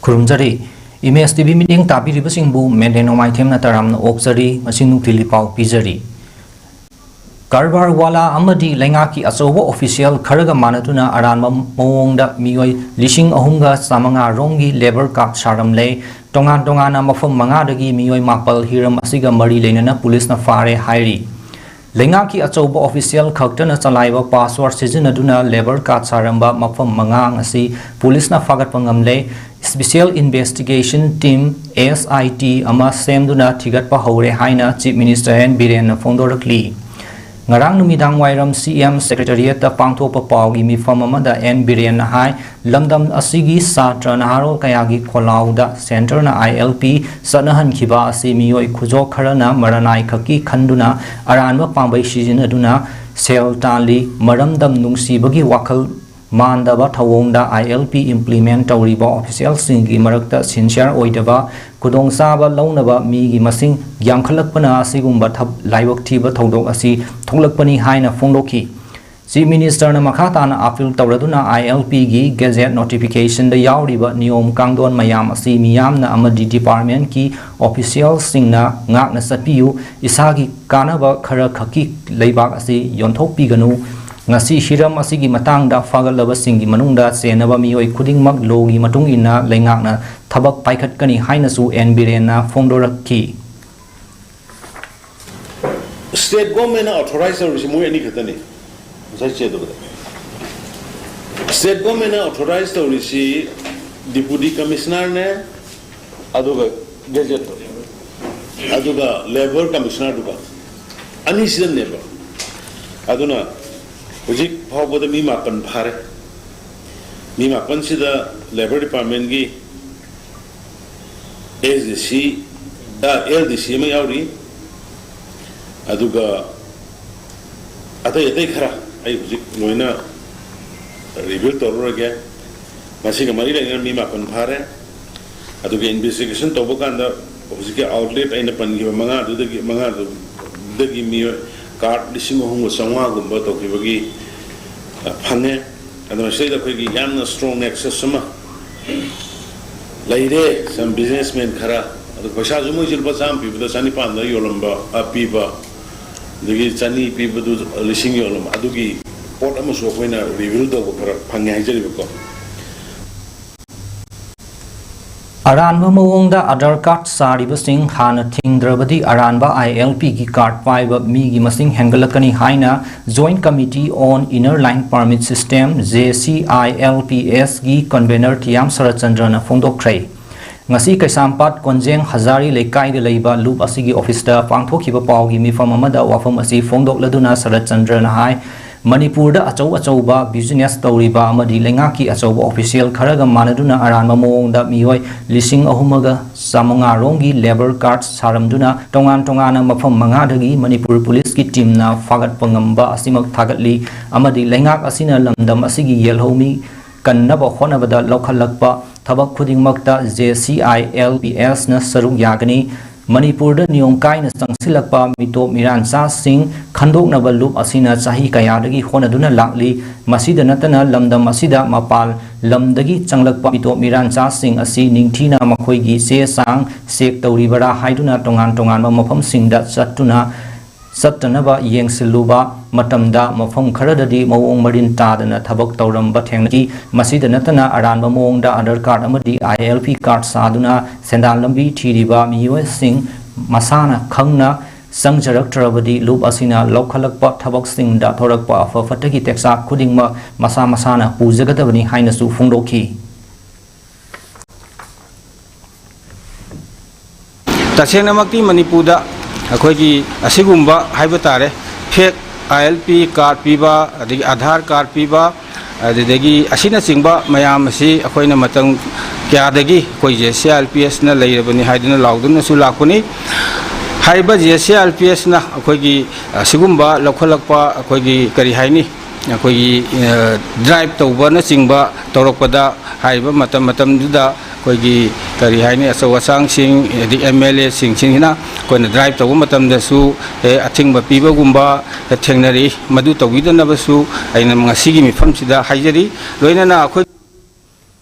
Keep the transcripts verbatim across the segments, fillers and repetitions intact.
ꯈꯨꯔꯨꯝꯖꯔꯤ꯫ Image T V ꯃꯤꯠꯌꯦꯡ ꯇꯥꯕꯤꯔꯤꯕꯁꯤꯡꯕꯨ ꯃꯦꯗꯦ ꯅꯣꯡꯃꯥꯏꯊꯦꯝꯅ ꯇꯔꯥꯝꯅ ꯑꯣꯛꯆꯔꯤ꯫ ꯉꯁꯤ ꯅꯨꯡꯊꯤꯜꯒꯤ ꯄꯥꯎ ꯄꯤꯖꯔꯤ꯫ ꯀꯔꯕꯥꯔ ꯋꯥꯂꯥ ꯑꯃꯗꯤ ꯂꯩꯉꯥꯛꯀꯤ ꯑꯆꯧꯕ ꯑꯣꯐꯤꯁꯤꯌꯦꯜ ꯈꯔꯒ ꯃꯥꯟꯅꯗꯨꯅ ꯑꯔꯥꯟꯕ ꯃꯑꯣꯡꯗ ꯃꯤꯑꯣꯏ ꯂꯤꯁꯤꯡ ꯑꯍꯨꯝꯒ ꯆꯥꯃꯉꯥ ꯔꯣꯝꯒꯤ ꯂꯦꯕꯔ ꯀꯥꯔꯗ ꯁꯥꯔꯝꯂꯦ꯫ ꯇꯣꯉꯥꯟ ꯇꯣꯉꯥꯟꯅ ꯃꯐꯝ ꯃꯉꯥꯗꯒꯤ ꯃꯤꯑꯣꯏ ꯃꯥꯄꯜ ꯍꯤꯔꯝ ꯑꯁꯤꯒ ꯃꯔꯤ ꯂꯩꯅꯅ ꯄꯨꯂꯤꯁꯅ ꯐꯥꯔꯦ ꯍꯥꯏꯔꯤ꯫ ꯂꯩꯉꯥꯛꯀꯤ ꯑꯆꯧꯕ ꯑꯣꯐꯤꯁꯤꯌꯦꯜ ꯈꯛꯇꯅ ꯆꯂꯥꯏꯕ ꯄꯥꯁꯋꯥꯔꯗ ꯁꯤꯖꯤꯟꯅꯗꯨꯅ ꯂꯦꯕꯔ ꯀꯥꯔꯗ ꯁꯥꯔꯝꯕ ꯃꯐꯝ ꯃꯉꯥ ꯑꯁꯤ ꯄꯨꯂꯤꯁꯅ ꯐꯥꯒꯠꯄ ꯉꯝꯂꯦ꯫ ꯁ꯭ꯄꯦꯁꯤꯌꯦꯜ ꯏꯟꯚꯦꯁꯇꯤꯒꯦꯁꯟ ꯇꯤꯝ, ꯑꯦꯁ ꯑꯥꯏ ꯇꯤ, ꯑꯃ ꯁꯦꯝꯗꯨꯅ ꯊꯤꯒꯠꯄ ꯍꯧꯔꯦ ꯍꯥꯏꯅ ꯆꯤꯐ ꯃꯤꯅꯤꯁꯇꯔ ꯑꯦꯟ ꯕꯤꯔꯦꯟꯅ ꯐꯣꯡꯗꯣꯔꯛꯂꯤ꯫ ꯉꯔꯥꯡ ꯅꯨꯃꯤꯗꯥꯡ ꯋꯥꯏꯔꯝ ꯁꯤ ꯑꯦꯝ ꯁꯦꯀ꯭ꯔꯦꯇꯔꯤꯌꯦꯠꯇ ꯄꯥꯡꯊꯣꯛꯄ ꯄꯥꯎꯒꯤ ꯃꯤꯐꯝ ꯑꯃꯗ ꯑꯦꯟ ꯕꯤꯔꯦꯟꯅ ꯍꯥꯏ, ꯂꯝꯗꯝ ꯑꯁꯤꯒꯤ ꯁꯥꯇ꯭ꯔ ꯅꯍꯥꯔꯣꯜ ꯀꯌꯥꯒꯤ ꯈꯣꯜꯂꯥꯎꯗ ꯁꯦꯟꯇꯔꯅ ꯑꯥꯏ ꯑꯦꯜ ꯄꯤ ꯆꯠꯅꯍꯟꯈꯤꯕ ꯑꯁꯤ ꯃꯤꯑꯣꯏ ꯈꯨꯖꯣꯛ ꯈꯔꯅ ꯃꯔꯅꯥꯏ ꯈꯛꯀꯤ ꯈꯟꯗꯨꯅ ꯑꯔꯥꯟꯕ ꯄꯥꯝꯕꯩ ꯁꯤꯖꯤꯟꯅꯗꯨꯅ ꯁꯦꯜ ꯇꯥꯜꯂꯤ꯫ ꯃꯔꯝꯗꯝ ꯅꯨꯡꯁꯤꯕꯒꯤ ꯋꯥꯈꯜ ꯃꯥꯟꯗꯕ ꯊꯧꯑꯣꯡꯗ ꯑꯥꯏ ꯑꯦꯜ ꯄꯤ ꯏꯝꯄ꯭ꯂꯤꯃꯦꯟ ꯇꯧꯔꯤꯕ ꯑꯣꯐꯤꯁꯤꯌꯦꯜꯁꯤꯡꯒꯤ ꯃꯔꯛꯇ ꯁꯤꯟꯁꯤꯌꯥꯔ ꯑꯣꯏꯗꯕ ꯈꯨꯗꯣꯡꯆꯥꯕ ꯂꯧꯅꯕ ꯃꯤꯒꯤ ꯃꯁꯤꯡ ꯌꯥꯝꯈꯠꯂꯛꯄꯅ ꯑꯁꯤꯒꯨꯝꯕ ꯊꯕ-, ꯂꯥꯏꯕꯛ ꯊꯤꯕ ꯊꯧꯗꯣꯛ ꯑꯁꯤ ꯊꯣꯛꯂꯛꯄꯅꯤ ꯍꯥꯏꯅ ꯐꯣꯡꯗꯣꯛꯈꯤ꯫ ꯆꯤꯐ ꯃꯤꯅꯤꯁꯇꯔꯅ ꯃꯈꯥ ꯇꯥꯅ ꯑꯥꯄꯤꯜ ꯇꯧꯔꯗꯨꯅ ꯑꯥꯏ ꯑꯦꯜ ꯄꯤꯒꯤ ꯒꯦꯖꯦꯠ ꯅꯣꯇꯤꯐꯤꯀꯦꯁꯟꯗ ꯌꯥꯎꯔꯤꯕ ꯅꯤꯌꯣꯝ ꯀꯥꯡꯂꯣꯟ ꯃꯌꯥꯝ ꯑꯁꯤ ꯃꯤꯌꯥꯝꯅ ꯑꯃꯗꯤ ꯗꯤꯄꯥꯔꯠꯃꯦꯟꯠꯀꯤ ꯑꯣꯐꯤꯁꯤꯌꯦꯜꯁꯤꯡꯅ ꯉꯥꯛꯅ ꯆꯠꯄꯤꯌꯨ꯫ ꯏꯁꯥꯒꯤ ꯀꯥꯟꯅꯕ ꯈꯔ ꯈꯛꯀꯤ ꯂꯩꯕꯥꯛ ꯑꯁꯤ ꯌꯣꯟꯊꯣꯛꯄꯤꯒꯅꯨ꯫ ꯉꯁꯤ ꯍꯤꯔꯝ ꯑꯁꯤꯒꯤ ꯃꯇꯥꯡꯗ ꯐꯥꯒꯠꯂꯕꯁꯤꯡꯒꯤ ꯃꯅꯨꯡꯗ ꯆꯦꯟꯅꯕ ꯃꯤꯑꯣꯏ ꯈꯨꯗꯤꯡꯃꯛ ꯂꯣꯒꯤ ꯃꯇꯨꯡ ꯏꯟꯅ ꯂꯩꯉꯥꯛꯅ ꯊꯕꯛ ꯄꯥꯏꯈꯠꯀꯅꯤ ꯍꯥꯏꯅꯁꯨ ꯑꯦꯟ ꯕꯤꯔꯦꯟꯅ ꯐꯣꯡꯗꯣꯔꯛꯈꯤ꯫ ꯁ꯭ꯇꯦꯠ ꯒꯣꯔꯃꯦꯟꯅ ꯑꯣꯊꯣꯔꯥꯏꯖ ꯇꯧꯔꯤꯁꯤ ꯃꯣꯏ ꯑꯅꯤ ꯈꯛꯇꯅꯤ꯫ ꯉꯁꯥꯏ ꯆꯦ ꯑꯗꯨꯒꯗ ꯁ꯭ꯇꯦꯠ ꯒꯣꯔꯃꯦꯟꯅ ꯑꯣꯊꯣꯔꯥꯏꯖ ꯇꯧꯔꯤꯁꯤ ꯗꯤꯄꯨꯇꯤ ꯀꯃꯤꯁꯅꯔꯅꯦ, ꯑꯗꯨꯒ ꯒꯦꯖꯦꯠꯇꯣ, ꯑꯗꯨꯒ ꯂꯦꯕꯔ ꯀꯃꯤꯁꯅꯔꯗꯨꯒ, ꯑꯅꯤꯁꯤꯗꯅꯦꯕ꯫ ꯑꯗꯨꯅ ꯍꯧꯖꯤꯛ ꯐꯥꯎꯕꯗ ꯃꯤ ꯃꯥꯄꯟ ꯐꯥꯔꯦ꯫ ꯃꯤ ꯃꯥꯄꯟꯁꯤꯗ ꯂꯦꯕꯔ ꯗꯤꯄꯥꯔꯠꯃꯦꯟꯒꯤ ꯑꯦꯁ ꯗꯤ ꯁꯤ, ꯑꯦꯜ ꯗꯤ ꯁꯤ ꯑꯃ ꯌꯥꯎꯔꯤ꯫ ꯑꯗꯨꯒ ꯑꯇꯩ ꯑꯇꯩ ꯈꯔ ꯑꯩ ꯍꯧꯖꯤꯛ ꯂꯣꯏꯅ ꯔꯤꯚꯤꯜ ꯇꯧꯔꯔꯣꯏꯒꯦ꯫ ꯃꯁꯤꯒ ꯃꯔꯤ ꯂꯩꯅꯅ ꯃꯤ ꯃꯥꯄꯟ ꯐꯥꯔꯦ꯫ ꯑꯗꯨꯒ ꯏꯟꯚꯦꯁꯇꯤꯒꯦꯁꯟ ꯇꯧꯕ ꯀꯥꯟꯗ ꯍꯧꯖꯤꯛꯀꯤ ꯑꯥꯎꯠꯂꯦꯠ ꯑꯩꯅ ꯄꯟꯈꯤꯕ ꯃꯉꯥꯗꯨꯗꯒꯤ, ꯃꯉꯥꯗꯨꯗꯒꯤ ꯃꯤꯑꯣꯏ ꯀꯥꯔꯗ ꯂꯤꯁꯤꯡ ꯑꯍꯨꯝꯒ ꯆꯥꯝꯃꯉꯥꯒꯨꯝꯕ ꯇꯧꯈꯤꯕꯒꯤ, ꯑ, ꯐꯪꯉꯦ꯫ ꯑꯗꯨꯅ ꯁꯤꯗꯩꯗ ꯑꯩꯈꯣꯏꯒꯤ ꯌꯥꯝꯅ ꯁ꯭ꯇꯔꯣꯡ ꯅꯦꯛꯁꯁ ꯑꯃ ꯂꯩꯔꯦ꯫ Some businessman ꯈꯔ, ꯑꯗꯨ ꯄꯩꯁꯥꯁꯨ ꯃꯣꯏꯁꯨ ꯂꯨꯄꯥ ꯆꯥꯝꯃ ꯄꯤꯕꯗ ꯆꯅꯤꯄꯥꯟꯗ ꯌꯣꯜꯂꯝꯕ, ꯑ, ꯄꯤꯕ, ꯑꯗꯒꯤ ꯆꯅꯤ ꯄꯤꯕꯗꯨ ꯂꯤꯁꯤꯡ ꯌꯣꯜꯂꯝꯕ, ꯑꯗꯨꯒꯤ ꯄꯣꯠ ꯑꯃꯁꯨ ꯑꯩꯈꯣꯏꯅ reveal ꯇꯧꯕ ꯈꯔ ꯐꯪꯉꯦ ꯍꯥꯏꯖꯔꯤꯕꯀꯣ꯫ ꯑꯔꯥꯟꯕ ꯃꯑꯣꯡꯗ ꯑꯥꯙꯥꯔ ꯀꯥꯔꯗ ꯁꯥꯔꯤꯕꯁꯤꯡ ꯍꯥꯟꯅ ꯊꯤꯡꯗ꯭ꯔꯕꯗꯤ ꯑꯔꯥꯟꯕ ILP ꯒꯤ ꯀꯥꯔꯗ ꯄꯥꯏꯕ ꯃꯤꯒꯤ ꯃꯁꯤꯡ ꯍꯦꯟꯒꯠꯂꯛꯀꯅꯤ ꯍꯥꯏꯅ Joint Committee on Inner Line Permit System, JCILPS ꯒꯤ convener ꯊꯤꯌꯥꯝ ꯁꯔꯠꯆꯟꯗ꯭ꯔꯅ ꯐꯣꯡꯗꯣꯛꯈ꯭ꯔꯦ꯫ ꯉꯁꯤ ꯀꯩꯁꯥꯝꯄꯥꯠ ꯀꯣꯟꯖꯦꯡ ꯍꯖꯥꯔꯤ ꯂꯩꯀꯥꯏꯗ ꯂꯩꯕ ꯂꯨꯞ ꯑꯁꯤꯒꯤ ꯑꯣꯐꯤꯁꯇ ꯄꯥꯡꯊꯣꯛꯈꯤꯕ ꯄꯥꯎꯒꯤ ꯃꯤꯐꯝ ꯑꯃꯗ ꯋꯥꯐꯝ ꯑꯁꯤ ꯐꯣꯡꯗꯣꯛꯂꯗꯨꯅ ꯁꯔꯠꯆꯟꯗ꯭ꯔꯅ ꯍꯥꯏ, ꯃꯅꯤꯄꯨꯔꯗ ꯑꯆꯧ ꯑꯆꯧꯕ business ꯇꯧꯔꯤꯕ ꯑꯃꯗꯤ ꯂꯩꯉꯥꯛꯀꯤ ꯑꯆꯧꯕ official ꯈꯔꯒ ꯃꯥꯟꯅꯗꯨꯅ ꯑꯔꯥꯟꯕ ꯃꯑꯣꯡꯗ ꯃꯤꯑꯣꯏ ꯂꯤꯁꯤꯡ ꯑꯍꯨꯝꯒ ꯆꯥꯃꯉꯥ ꯔꯣꯝꯒꯤ labour card ꯁꯥꯔꯝꯗꯨꯅ ꯇꯣꯉꯥꯟ ꯇꯣꯉꯥꯟꯅ ꯃꯐꯝ ꯃꯉꯥꯗꯒꯤ ꯃꯅꯤꯄꯨꯔ ꯄꯨꯂꯤꯁꯀꯤ ꯇꯤꯝꯅ ꯐꯥꯒꯠꯄ ꯉꯝꯕ ꯑꯁꯤꯃꯛ ꯊꯥꯒꯠꯂꯤ ꯑꯃꯗꯤ ꯂꯩꯉꯥꯛ ꯑꯁꯤꯅ ꯂꯝꯗꯝ ꯑꯁꯤꯒꯤ ꯌꯦꯜꯍꯧꯃꯤ ꯀꯟꯅꯕ ꯍꯣꯠꯅꯕꯗ ꯂꯧꯈꯠꯂꯛꯄ ꯊꯕꯛ ꯈꯨꯗꯤꯡꯃꯛꯇ JCILPS ꯅ ꯁꯔꯨꯛ ꯌꯥꯒꯅꯤ꯫ ꯃꯅꯤꯄꯨꯔꯗ ꯅꯤꯌꯣꯝ ꯀꯥꯏꯅ ꯆꯪꯁꯤꯜꯂꯛꯄ ꯃꯤꯇꯣꯞ ꯃꯤꯔꯥꯟꯆꯥꯁꯤꯡ ꯈꯟꯗꯣꯛꯅꯕ ꯂꯨꯞ ꯑꯁꯤꯅ ꯆꯍꯤ ꯀꯌꯥꯗꯒꯤ ꯍꯣꯠꯅꯗꯨꯅ ꯂꯥꯛꯂꯤ꯫ ꯃꯁꯤꯗ ꯅꯠꯇꯅ ꯂꯝꯗꯝ ꯑꯁꯤꯗ ꯃꯄꯥꯟ ꯂꯝꯗꯒꯤ ꯆꯪꯂꯛꯄ ꯃꯤꯇꯣꯞ ꯃꯤꯔꯥꯟꯆꯥꯁꯤꯡ ꯑꯁꯤ ꯅꯤꯡꯊꯤꯅ ꯃꯈꯣꯏꯒꯤ ꯆꯦ ꯆꯥꯡ check ꯇꯧꯔꯤꯕꯔꯥ ꯍꯥꯏꯗꯨꯅ ꯇꯣꯉꯥꯟ ꯇꯣꯉꯥꯟꯕ ꯃꯐꯝꯁꯤꯡꯗ ꯆꯠꯇꯨꯅ ꯆꯠꯇꯅꯕ ꯌꯦꯡꯁꯤꯜꯂꯨꯕ ꯃꯇꯝꯗ ꯃꯐꯝ ꯈꯔꯗꯗꯤ ꯃꯑꯣꯡ ꯃꯔꯤꯟ ꯇꯥꯗꯅ ꯊꯕꯛ ꯇꯧꯔꯝꯕ ꯊꯦꯡꯅꯈꯤ꯫ ꯃꯁꯤꯗ ꯅꯠꯇꯅ ꯑꯔꯥꯟꯕ ꯃꯑꯣꯡꯗ ꯑꯥꯙꯥꯔ ꯀꯥꯔꯗ ꯑꯃꯗꯤ ILP ꯀꯥꯔꯗ ꯁꯥꯗꯨꯅ ꯁꯦꯟꯗꯥꯟ ꯂꯝꯕꯤ ꯊꯤꯔꯤꯕ ꯃꯤꯑꯣꯏꯁꯤꯡ ꯃꯁꯥꯅ ꯈꯪꯅ ꯆꯪꯖꯔꯛꯇ꯭ꯔꯕꯗꯤ ꯂꯨꯞ ꯑꯁꯤꯅ ꯂꯧꯈꯠꯂꯛꯄ ꯊꯕꯛꯁꯤꯡꯗ ꯊꯣꯔꯛꯄ ꯑꯐ ꯐꯠꯇꯒꯤ ꯇꯦꯛꯆꯥꯛ ꯈꯨꯗꯤꯡꯃꯛ ꯃꯁꯥ ꯃꯁꯥꯅ ꯄꯨꯖꯒꯗꯕꯅꯤ ꯍꯥꯏꯅꯁꯨ ꯐꯣꯡꯗꯣꯛꯈꯤ꯫ ꯇꯁꯦꯡꯅꯃꯛꯇꯤ ꯃꯅꯤꯄꯨꯔꯗ ꯑꯩꯈꯣꯏꯒꯤ ꯑꯁꯤꯒꯨꯝꯕ ꯍꯥꯏꯕ ꯇꯥꯔꯦ, fake ILP card ꯄꯤꯕ, ꯑꯗꯒꯤ ꯑꯥꯙꯥꯔ ꯀꯥꯔꯗ ꯄꯤꯕ, ꯑꯗꯨꯗꯒꯤ ꯑꯁꯤꯅꯆꯤꯡꯕ ꯃꯌꯥꯝ ꯑꯁꯤ ꯑꯩꯈꯣꯏꯅ ꯃꯇꯝ ꯀꯌꯥꯗꯒꯤ ꯑꯩꯈꯣꯏ JCILPS ꯅ ꯂꯩꯔꯕꯅꯤ ꯍꯥꯏꯗꯨꯅ ꯂꯥꯎꯗꯨꯅꯁꯨ ꯂꯥꯛꯄꯅꯤ꯫ ꯍꯥꯏꯔꯤꯕ JCILPS ꯅ ꯑꯩꯈꯣꯏꯒꯤ ꯑꯁꯤꯒꯨꯝꯕ ꯂꯧꯈꯠꯂꯛꯄ, ꯑꯩꯈꯣꯏꯒꯤ ꯀꯔꯤ ꯍꯥꯏꯅꯤ, ꯑꯩꯈꯣꯏꯒꯤ, ꯑ, drive ꯇꯧꯕꯅꯆꯤꯡꯕ ꯇꯧꯔꯛꯄꯗ, ꯍꯥꯏꯔꯤꯕ ꯃꯇꯝ ꯃꯇꯝꯗꯨꯗ ꯑꯩꯈꯣꯏꯒꯤ ꯀꯔꯤ ꯍꯥꯏꯅꯤ, ꯑꯆꯧ ꯑꯁꯥꯡꯁꯤꯡ, ꯑꯗꯩ MLA ꯁꯤꯡꯁꯤꯅ ꯑꯩꯈꯣꯏꯅ drive ꯇꯧꯕ ꯃꯇꯝꯗꯁꯨ, ꯑꯦ, ꯑꯊꯤꯡꯕ ꯄꯤꯕꯒꯨꯝꯕ ꯊꯦꯡꯅꯔꯛꯏ꯫ ꯃꯗꯨ ꯇꯧꯕꯤꯗꯅꯕꯁꯨ ꯑꯩꯅ ꯉꯁꯤꯒꯤ ꯃꯤꯐꯝꯁꯤꯗ ꯍꯥꯏꯖꯔꯤ꯫ ꯂꯣꯏꯅꯅ ꯑꯩꯈꯣꯏ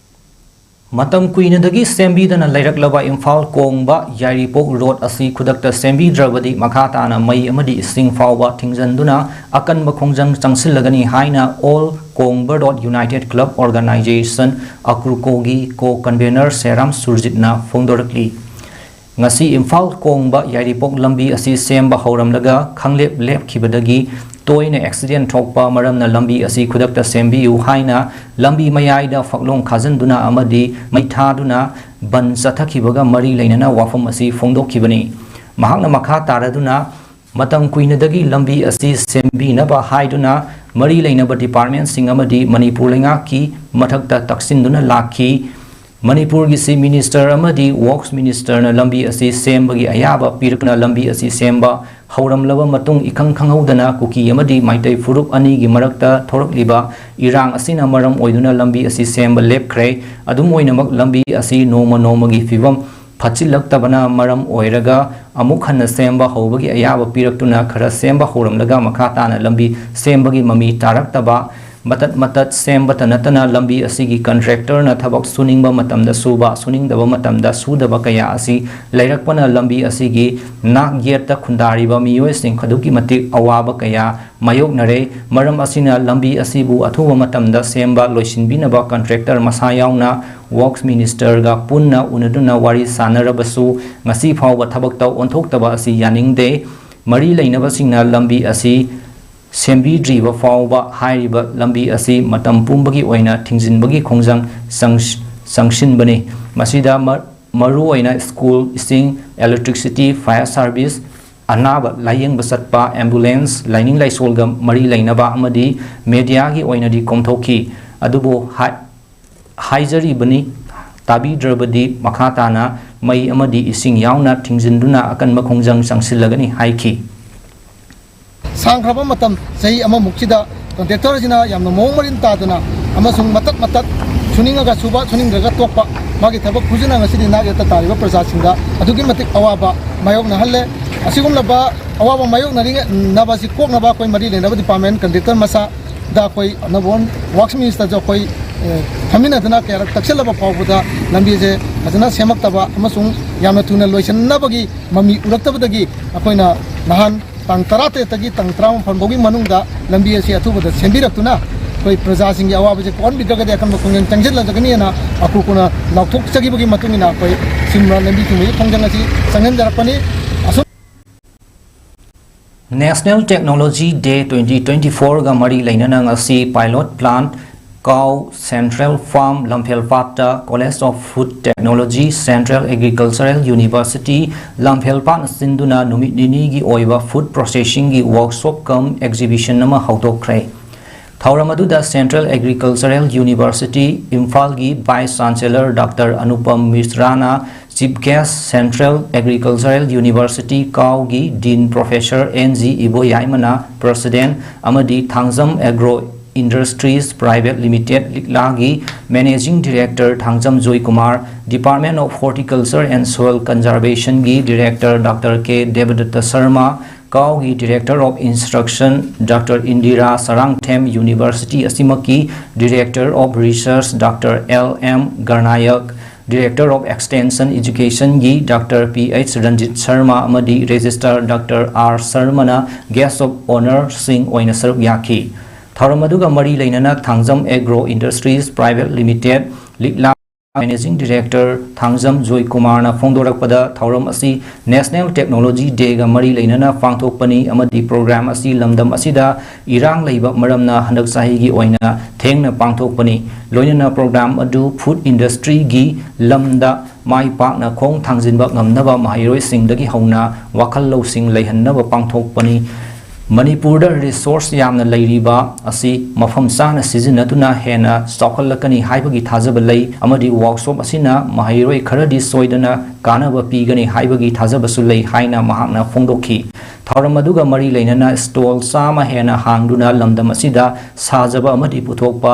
ꯃꯇꯝ ꯀꯨꯏꯅꯗꯒꯤ ꯁꯦꯝꯕꯤꯗꯅ ꯂꯩꯔꯛꯂꯕ ꯏꯝꯐꯥꯜ ꯀꯣꯡꯕ ꯌꯥꯏꯔꯤꯄꯣꯛ ꯔꯣꯗ ꯑꯁꯤ ꯈꯨꯗꯛꯇ ꯁꯦꯝꯕꯤꯗ꯭ꯔꯕꯗꯤ ꯃꯈꯥ ꯇꯥꯅ ꯃꯩ ꯑꯃꯗꯤ ꯏꯁꯤꯡ ꯐꯥꯎꯕ ꯊꯤꯡꯖꯤꯟꯗꯨꯅ ꯑꯀꯟꯕ ꯈꯣꯡꯖꯪ ꯆꯪꯁꯤꯜꯂꯒꯅꯤ ꯍꯥꯏꯅ All Kongba Road United Club Organization, ꯑꯀ꯭ꯔꯨꯀꯣꯒꯤ ꯀꯣ ꯀꯟꯚꯦꯅꯔ ꯁꯦꯔꯥꯝ ꯁꯨꯔꯖꯤꯠꯅ ꯐꯣꯡꯗꯣꯔꯛꯂꯤ꯫ ꯉꯁꯤ ꯏꯝꯐꯥꯜ ꯀꯣꯡꯕ ꯌꯥꯏꯔꯤꯄꯣꯛ ꯂꯝꯕꯤ ꯑꯁꯤ ꯁꯦꯝꯕ ꯍꯧꯔꯝꯂꯒ ꯈꯪꯂꯦꯞ ꯂꯦꯞꯈꯤꯕꯗꯒꯤ ꯇꯣꯏꯅ ꯑꯦꯛꯁꯤꯗꯦꯟ ꯊꯣꯛꯄ ꯃꯔꯝꯅ ꯂꯝꯕꯤ ꯑꯁꯤ ꯈꯨꯗꯛꯇ ꯁꯦꯝꯕꯤꯌꯨ ꯍꯥꯏꯅ ꯂꯝꯕꯤ ꯃꯌꯥꯏꯗ ꯐꯛꯂꯣꯡ ꯈꯥꯖꯤꯟꯗꯨꯅ ꯑꯃꯗꯤ ꯃꯩ ꯊꯥꯗꯨꯅ ꯕꯟ ꯆꯠꯊꯈꯤꯕꯒ ꯃꯔꯤ ꯂꯩꯅꯅ ꯋꯥꯐꯝ ꯑꯁꯤ ꯐꯣꯡꯗꯣꯛꯈꯤꯕꯅꯤ꯫ ꯃꯍꯥꯛꯅ ꯃꯈꯥ ꯇꯥꯔꯗꯨꯅ, ꯃꯇꯝ ꯀꯨꯏꯅꯗꯒꯤ ꯂꯝꯕꯤ ꯑꯁꯤ ꯁꯦꯝꯕꯤꯅꯕ ꯍꯥꯏꯗꯨꯅ ꯃꯔꯤ ꯂꯩꯅꯕ ꯗꯤꯄꯥꯔꯠꯃꯦꯟꯁꯤꯡ ꯑꯃꯗꯤ ꯃꯅꯤꯄꯨꯔ ꯂꯩꯉꯥꯛꯀꯤ ꯃꯊꯛꯇ ꯇꯛꯁꯤꯟꯗꯨꯅ ꯂꯥꯛꯈꯤ꯫ ꯃꯅꯤꯄꯨꯔꯒꯤ ꯆꯤꯐ ꯃꯤꯅꯤꯁꯇꯔ ꯑꯃꯗꯤ ꯋꯥꯔꯛꯁ ꯃꯤꯅꯤꯁꯇꯔꯅ ꯂꯝꯕꯤ ꯑꯁꯤ ꯁꯦꯝꯕꯒꯤ ꯑꯌꯥꯕ ꯄꯤꯔꯛꯇꯨꯅ ꯂꯝꯕꯤ ꯑꯁꯤ ꯁꯦꯝꯕ ꯍꯧꯔꯝꯂꯕ ꯃꯇꯨꯡ, ꯏꯈꯪ ꯈꯪꯍꯧꯗꯅ ꯀꯨꯀꯤ ꯑꯃꯗꯤ ꯃꯩꯇꯩ ꯐꯨꯔꯨꯞ ꯑꯅꯤꯒꯤ ꯃꯔꯛꯇ ꯊꯣꯔꯛꯂꯤꯕ ꯏꯔꯥꯡ ꯑꯁꯤꯅ ꯃꯔꯝ ꯑꯣꯏꯗꯨꯅ ꯂꯝꯕꯤ ꯑꯁꯤ ꯁꯦꯝꯕ ꯂꯦꯞꯈ꯭ꯔꯦ꯫ ꯑꯗꯨꯝ ꯑꯣꯏꯅꯃꯛ, ꯂꯝꯕꯤ ꯑꯁꯤ ꯅꯣꯡꯃ ꯅꯣꯡꯃꯒꯤ ꯐꯤꯕꯝ ꯐꯠꯆꯤꯜꯂꯛꯇꯕꯅ ꯃꯔꯝ ꯑꯣꯏꯔꯒ ꯑꯃꯨꯛ ꯍꯟꯅ ꯁꯦꯝꯕ ꯍꯧꯕꯒꯤ ꯑꯌꯥꯕ ꯄꯤꯔꯛꯇꯨꯅ ꯈꯔ ꯁꯦꯝꯕ ꯍꯧꯔꯝꯂꯒ ꯃꯈꯥ ꯇꯥꯅ ꯂꯝꯕꯤ ꯁꯦꯝꯕꯒꯤ ꯃꯃꯤ ꯇꯥꯔꯛꯇꯕ, ꯃꯇꯠ ꯃꯇꯠ ꯁꯦꯝꯕꯇ ꯅꯠꯇꯅ ꯂꯝꯕꯤ ꯑꯁꯤꯒꯤ ꯀꯟꯇ꯭ꯔꯦꯛꯇꯔꯅ ꯊꯕꯛ ꯁꯨꯅꯤꯡꯕ ꯃꯇꯝꯗ ꯁꯨꯕ, ꯁꯨꯅꯤꯡꯗꯕ ꯃꯇꯝꯗ ꯁꯨꯗꯕ ꯀꯌꯥ ꯑꯁꯤ ꯂꯩꯔꯛꯄꯅ ꯂꯝꯕꯤ ꯑꯁꯤꯒꯤ ꯅꯥꯛ ꯌꯦꯠꯇ ꯈꯨꯟꯗꯥꯔꯤꯕ ꯃꯤꯑꯣꯏꯁꯤꯡ ꯑꯗꯨꯛꯀꯤ ꯃꯇꯤꯛ ꯑꯋꯥꯕ ꯀꯌꯥ ꯃꯥꯌꯣꯛꯅꯔꯦ꯫ ꯃꯔꯝ ꯑꯁꯤꯅ ꯂꯝꯕꯤ ꯑꯁꯤꯕꯨ ꯑꯊꯨꯕ ꯃꯇꯝꯗ ꯁꯦꯝꯕ ꯂꯣꯏꯁꯤꯟꯕꯤꯅꯕ ꯀꯟꯇ꯭ꯔꯦꯛꯇꯔ ꯃꯁꯥ ꯌꯥꯎꯅ ꯋꯥꯔꯛꯁ ꯃꯤꯅꯤꯁꯇꯔꯒ ꯄꯨꯟꯅ ꯎꯅꯗꯨꯅ ꯋꯥꯔꯤ ꯁꯥꯟꯅꯔꯕꯁꯨ ꯉꯁꯤ ꯐꯥꯎꯕ ꯊꯕꯛꯇ ꯑꯣꯟꯊꯣꯛꯇꯕ ꯑꯁꯤ ꯌꯥꯅꯤꯡꯗꯦ꯫ ꯃꯔꯤ ꯂꯩꯅꯕꯁꯤꯡꯅ ꯂꯝꯕꯤ ꯑꯁꯤ ꯁꯦꯝꯕꯤꯗ꯭ꯔꯤꯕ ꯐꯥꯎꯕ ꯍꯥꯏꯔꯤꯕ ꯂꯝꯕꯤ ꯑꯁꯤ ꯃꯇꯝ ꯄꯨꯝꯕꯒꯤ ꯑꯣꯏꯅ ꯊꯤꯡꯖꯤꯟꯕꯒꯤ ꯈꯣꯡꯖꯪ ꯆꯪ-, ꯆꯪꯁꯤꯟꯕꯅꯤ꯫ ꯃꯁꯤꯗ ꯃ-, ꯃꯔꯨꯑꯣꯏꯅ ꯁ꯭ꯀꯨꯜ, ꯏꯁꯤꯡ, electricity, fire service, ꯑꯅꯥꯕ ꯂꯥꯌꯦꯡꯕ ꯆꯠꯄ, ambulance, ꯂꯥꯏꯅꯤꯡ ꯂꯥꯏꯁꯣꯜꯒ ꯃꯔꯤ ꯂꯩꯅꯕ ꯑꯃꯗꯤ ꯃꯦꯗꯤꯌꯥꯒꯤ ꯑꯣꯏꯅꯗꯤ ꯀꯣꯝꯊꯣꯛꯈꯤ꯫ ꯑꯗꯨꯕꯨ ꯍꯥꯏ-, ꯍꯥꯏꯖꯔꯤꯕꯅꯤ, ꯇꯥꯕꯤꯗ꯭ꯔꯕꯗꯤ ꯃꯈꯥ ꯇꯥꯅ ꯃꯩ ꯑꯃꯗꯤ ꯏꯁꯤꯡ ꯌꯥꯎꯅ ꯊꯤꯡꯖꯤꯟꯗꯨꯅ ꯑꯀꯟꯕ ꯈꯣꯡꯖꯪ ꯆꯪꯁꯤꯜꯂꯒꯅꯤ ꯍꯥꯏꯈꯤ꯫ ꯁꯥꯡꯈ꯭ꯔꯕ ꯃꯇꯝ, ꯆꯍꯤ ꯑꯃꯃꯨꯛꯁꯤꯗ ꯀꯟꯇ꯭ꯔꯦꯛꯇꯔꯁꯤꯅ ꯌꯥꯝꯅ ꯃꯑꯣꯡ ꯃꯔꯤꯟ ꯇꯥꯗꯅ ꯑꯃꯁꯨꯡ ꯃꯇꯠ ꯃꯇꯠ ꯁꯨꯅꯤꯡꯉꯒ ꯁꯨꯕ, ꯁꯨꯅꯤꯡꯗ꯭ꯔꯒ ꯇꯣꯛꯄ, ꯃꯥꯒꯤ ꯊꯕꯛ ꯈꯨꯖꯤꯟꯅ ꯉꯁꯤꯗꯤ ꯅꯥꯛ ꯌꯦꯠꯇ ꯇꯥꯔꯤꯕ ꯄ꯭ꯔꯖꯥꯁꯤꯡꯗ ꯑꯗꯨꯛꯀꯤ ꯃꯇꯤꯛ ꯑꯋꯥꯕ ꯃꯥꯌꯣꯛꯅꯍꯜꯂꯦ꯫ ꯑꯁꯤꯒꯨꯝꯂꯕ ꯑꯋꯥꯕ ꯃꯥꯌꯣꯛꯅꯔꯤꯅꯕ ꯑꯁꯤ ꯀꯣꯛꯅꯕ ꯑꯩꯈꯣꯏ ꯃꯔꯤ ꯂꯩꯅꯕ ꯗꯤꯄꯥꯔꯠꯃꯦꯟ ꯀꯟꯇ꯭ꯔꯦꯛꯇꯔ ꯃꯁꯥꯗ ꯑꯩꯈꯣꯏ number one works minister ꯁꯨ ꯑꯩꯈꯣꯏ ꯐꯝꯃꯤꯟꯅꯗꯅ ꯀꯌꯥꯔꯛ ꯇꯛꯁꯤꯜꯂꯕ ꯐꯥꯎꯕꯗ ꯂꯝꯕꯤ ꯑꯁꯦ ꯐꯖꯅ ꯁꯦꯝꯃꯛꯇꯕ ꯑꯃꯁꯨꯡ ꯌꯥꯝꯅ ꯊꯨꯅ ꯂꯣꯏꯁꯤꯟꯅꯕꯒꯤ ꯃꯃꯤ ꯎꯔꯛꯇꯕꯗꯒꯤ ꯑꯩꯈꯣꯏꯅ ꯅꯍꯥꯟ ꯇꯥꯡ ꯇꯔꯥꯇꯔꯦꯠꯇꯒꯤ ꯇꯥꯡ ꯇꯔꯥꯃꯥꯄꯟ ꯐꯥꯎꯒꯤ ꯃꯅꯨꯡꯗ ꯂꯝꯕꯤ ꯑꯁꯤ ꯑꯊꯨꯕꯗ ꯁꯦꯝꯕꯤꯔꯛꯇꯨꯅ ꯑꯩꯈꯣꯏ ꯄ꯭ꯔꯖꯥꯁꯤꯡꯒꯤ ꯑꯋꯥꯕꯁꯦ ꯀꯣꯛꯍꯟꯕꯤꯗ꯭ꯔꯒꯗꯤ ꯑꯀꯟꯕ ꯈꯣꯡꯖꯪ ꯆꯪꯁꯤꯜꯂꯛꯀꯅꯤꯅ ꯑꯀꯨ ꯑꯀꯨꯅ ꯂꯥꯎꯊꯣꯛꯆꯈꯤꯕꯒꯤ ꯃꯇꯨꯡ ꯏꯟꯅ ꯑꯩꯈꯣꯏ ꯁꯤꯝꯂꯥ ꯂꯝꯕꯤ ꯊꯤꯡꯕꯒꯤ ꯈꯣꯡꯖꯪ ꯑꯁꯤ ꯆꯪꯍꯟꯖꯔꯛꯄꯅꯤ꯫ ꯑꯁꯨꯝ National Technology Day twenty twenty-four ꯒ ꯃꯔꯤ ꯂꯩꯅꯅ ꯉꯁꯤ pilot plant, ꯀꯥꯎ Central Farm ꯂꯝꯐꯦꯜꯄꯥꯠꯇ College of Food Technology, Central Agricultural University ꯂꯝꯐꯦꯜꯄꯥꯠꯅ ꯁꯤꯟꯗꯨꯅ ꯅꯨꯃꯤꯠ ꯅꯤꯅꯤꯒꯤ ꯑꯣꯏꯕ food processing ꯒꯤ workshop cum exhibition ꯑꯃ ꯍꯧꯗꯣꯛꯈ꯭ꯔꯦ꯫ ꯊꯧꯔꯝ ꯑꯗꯨꯗ Central Agricultural University ꯏꯝꯐꯥꯜꯒꯤ Vice Chancellor Doctor ꯑꯅꯨꯄꯝ ꯃꯤꯁ꯭ꯔꯥꯅ Chief Guest, Central Agricultural University ꯀꯥꯎꯒꯤ Dean Professor ꯑꯦꯟ ꯖꯤ ꯏꯕꯣꯌꯥꯏꯃꯅ President ꯑꯃꯗꯤ Thangjam Agro Industries Private Limited ꯂꯤꯛꯂꯥꯒꯤ Managing Director Thangjam Joykumar, Department of Horticulture and Soil Conservation ꯒꯤ Director Doctor K Debdatta Sarma, ꯀꯥꯎꯒꯤ Director of Instruction Doctor Indira Sarangthem, University ꯑꯁꯤꯃꯛꯀꯤ Director of Research Doctor L M Garnayak, Director of Extension Education ꯒꯤ Doctor P H Ranjit Sarma ꯑꯃꯗꯤ Registrar Doctor R ꯁꯔꯃꯅ Guest of Honour ꯁꯤꯡ ꯑꯣꯏꯅ ꯁꯔꯨꯛ ꯌꯥꯈꯤ꯫ ꯊꯧꯔꯝ ꯑꯗꯨꯒ ꯃꯔꯤ ꯂꯩꯅꯅ Thangjam Agro Industries Private Limited ꯂꯤꯛꯂꯥ Managing Director ꯊꯥꯡꯖꯝ ꯖꯣꯏꯀꯨꯃꯥꯔꯅ ꯐꯣꯡꯗꯣꯔꯛꯄꯗ, ꯊꯧꯔꯝ ꯑꯁꯤ National Technology Day ꯒ ꯃꯔꯤ ꯂꯩꯅꯅ ꯄꯥꯡꯊꯣꯛꯄꯅꯤ ꯑꯃꯗꯤ program ꯑꯁꯤ ꯂꯝꯗꯝ ꯑꯁꯤꯗ ꯏꯔꯥꯡ ꯂꯩꯕ ꯃꯔꯝꯅ ꯍꯟꯗꯛ ꯆꯍꯤꯒꯤ ꯑꯣꯏꯅ ꯊꯦꯡꯅ ꯄꯥꯡꯊꯣꯛꯄꯅꯤ꯫ ꯂꯣꯏꯅꯅ program ꯑꯗꯨ food industry ꯒꯤ ꯂꯝꯗ ꯃꯥꯏ ꯄꯥꯛꯅ ꯈꯣꯡ ꯊꯥꯡꯖꯤꯟꯕ ꯉꯝꯅꯕ ꯃꯍꯩꯔꯣꯏꯁꯤꯡꯗꯒꯤ ꯍꯧꯅ ꯋꯥꯈꯜ ꯂꯧꯁꯤꯡ ꯂꯩꯍꯟꯅꯕ ꯄꯥꯡꯊꯣꯛꯄꯅꯤ꯫ ꯃꯅꯤꯄꯨꯔꯗ resource ꯌꯥꯝꯅ ꯂꯩꯔꯤꯕ ꯑꯁꯤ ꯃꯐꯝ ꯆꯥꯅ ꯁꯤꯖꯤꯟꯅꯗꯨꯅ ꯍꯦꯟꯅ ꯆꯥꯎꯈꯠꯂꯛꯀꯅꯤ ꯍꯥꯏꯕꯒꯤ ꯊꯥꯖꯕ ꯂꯩ ꯑꯃꯗꯤ workshop ꯑꯁꯤꯅ ꯃꯍꯩꯔꯣꯏ ꯈꯔꯗꯤ ꯁꯣꯏꯗꯅ ꯀꯥꯟꯅꯕ ꯄꯤꯒꯅꯤ ꯍꯥꯏꯕꯒꯤ ꯊꯥꯖꯕꯁꯨ ꯂꯩ ꯍꯥꯏꯅ ꯃꯍꯥꯛꯅ ꯐꯣꯡꯗꯣꯛꯈꯤ꯫ ꯊꯧꯔꯝ ꯑꯗꯨꯒ ꯃꯔꯤ ꯂꯩꯅꯅ stall ꯆꯥꯝꯃ ꯍꯦꯟꯅ ꯍꯥꯡꯗꯨꯅ ꯂꯝꯗꯝ ꯑꯁꯤꯗ ꯁꯥꯖꯕ ꯑꯃꯗꯤ ꯄꯨꯊꯣꯛꯄ,